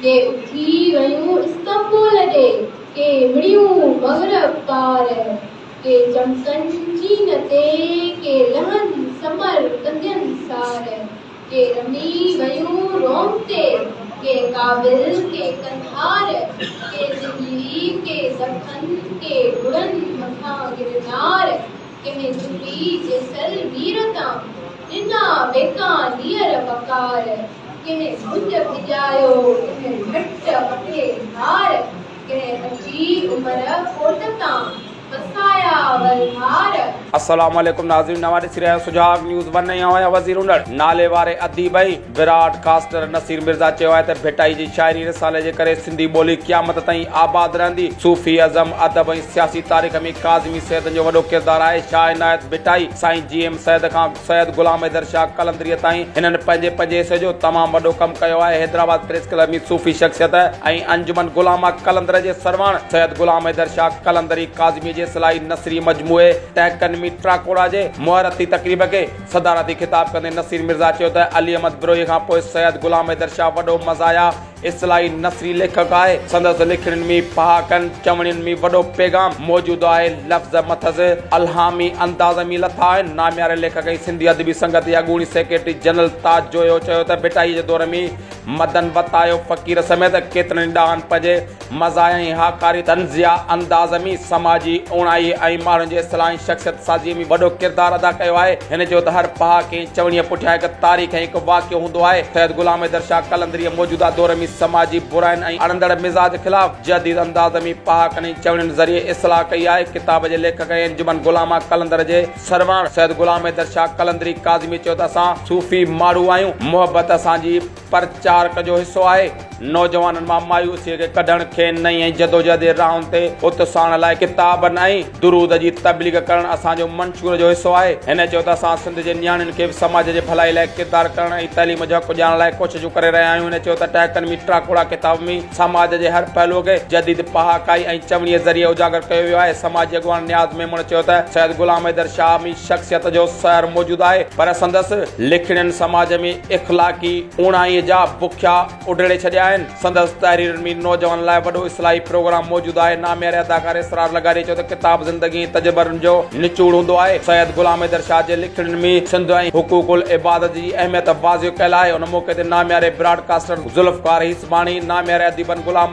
ڪي اٿي ويون استنبول ڏي، ڪي مڙيون مغرب پار، ڪي چمڪن چين تي، ڪي لهن سمر ڪندين سار، ڪي رمي ويون روم تي، ڪي ڪابل ڪي قنڌار، ڪي دهلي ڪي دکن، ڪي گڙن مٿان گرنار، ڪنهن جهلي جيسلمير تان، ڏنا بيڪانير بڪار، ڪنهن ڀڄ ڀڄايو، ڪنهن ڀٽ وٺي ڌار، ڪنهن اچي عمر ڪوٽ تان، وسايا ولهار. السلام عليڪم ناظرين اوهان ڏسي رهيا آهيو سجاڳ نيوز ون ۽ آئون آهيان وزير انڙ نالي واري اديب ۽ براڊ ڪاسٽر نصير مرزا چيو آهي ته ڀٽائي جي شاعري رسالي جي ڪري سنڌي ٻولي قيامت تائين آباد رهندي. صوفي ازم، ادب ۽ سياسي تاريخ ۾ ڪاظمي سيدن جو وڏو ڪردار آهي. شاهه عنايت ڀٽائي، سائين جي ايم سيد کان سيد غلام حيدر شاهه قلندريء تائين هنن پنهنجي پنهنجي حصي جو تمام وڏو ڪم ڪيو آهي. حيدرآباد پريس ڪلب ۾ صوفي شخصيت ۽ انجمن غلامه قلندر جي سرواڻ سيد غلام حيدر شاهه قلندري ڪاظميء جي اصلاحي نثري مجموعي ٽهڪن ۾ ٽاڪوڙا جي مهورتي تقريب کي صدارتي خطاب ڪندي نصير مرزا چيو ته علي احمد بروهي کان پوء سيد غلام حيدر شاهه وڏو مزاحيه اصلاحي نثري ليکڪ آهي. سندس لکڻين ۾ پهاڪن، چوڻين ۾ وڏو پيغام موجود آهي. لفظ مٿس الهامي انداز ۾ لٿا آهن. نامياري ليکڪ ۽ سنڌي ادبي سنگت جي اڳوڻي سيڪريٽري جنرل تاج جويو چيو ته ڀٽائيء جي دور ۾ مدن وتايو فقير سميت ڪيترن ئي ڏاهن پنهنجي مزاح ۽ هاڪاري طنزيه انداز ۾ سماجي اوڻائي ۽ ماڻهن جي اصلاح ۽ شخصيت سازيء ۾ وڏو ڪردار ادا ڪيو آهي. هن چيو ته هر پهاڪي ۽ چوڻيء پٺيان هڪ تاريخ ۽ هڪ واقعو هوندو آهي. سيد غلام حيدر شاهه قلندريء موجوده دور ۾ سماجي براين ۽ اڻندڙ مزاج خلاف جديد انداز ۾ پهاڪن ۽ چوڻين ذريعي اصلاح ڪئي آهي. ڪتاب جي ليکڪ ۽ انجمن غلامه قلندر جي سرواڻ سيد غلام حيدر شاهه قلندري ڪاظمي چيو ته اسان صوفي ماڻهو آهيون، محبت اسان جي پرچارڪ جو حصو آهي، نوجوانن مان مايوسيء کي ڪڍڻ، کين نئين ۽ جدوجهد جي راهن تي اتساهڻ لاء ڪتابن ۽ درود جي تبليغ ڪرڻ اسان جو منشور جو حصو آهي. هن چيو ته اسان سنڌ جي نياڻين کي به سماج جي ڀلائي لاء ڪردار ڪرڻ ۽ تعليم جو حق ڏيارڻ لاء ڪوششون ڪري رهيا آهيون. هن چيو ته ٽهڪن ۾ ٽاڪوڙا ڪتاب ۾ سماج جي هر پهلوء کي جديد پهاڪائي ۽ چوڻيء ذريعي اجاگر ڪيو ويو آهي. سماجي اڳواڻ نياز ميمڻ چيو ته سيد غلام حيدر شاهه ۾ شخصيت جو سحر موجود آهي پر سندس لکڻين سماج ۾ اخلاقي اوڻائيء جا بکيا اڊيڙي ڇڏيا آهن. سندس تحريرن ۾ نوجوانن لاء وڏو اصلاحي پروگرام موجود آهي. نامياري اداڪار اسرار لغاريء چيو ته ڪتاب زندگي ۽ تجربن جو نچوڙ هوندو آهي. سيد غلام حيدر شاهه جي لکڻين ۾ سنڌ ۽ حقوق العباد جي اهميت واضح ڪيل آهي. ان موقعي تي نامياري براڊ ڪاسٽر ذوالفقار هيسباڻي، نامياري اديبن غلام.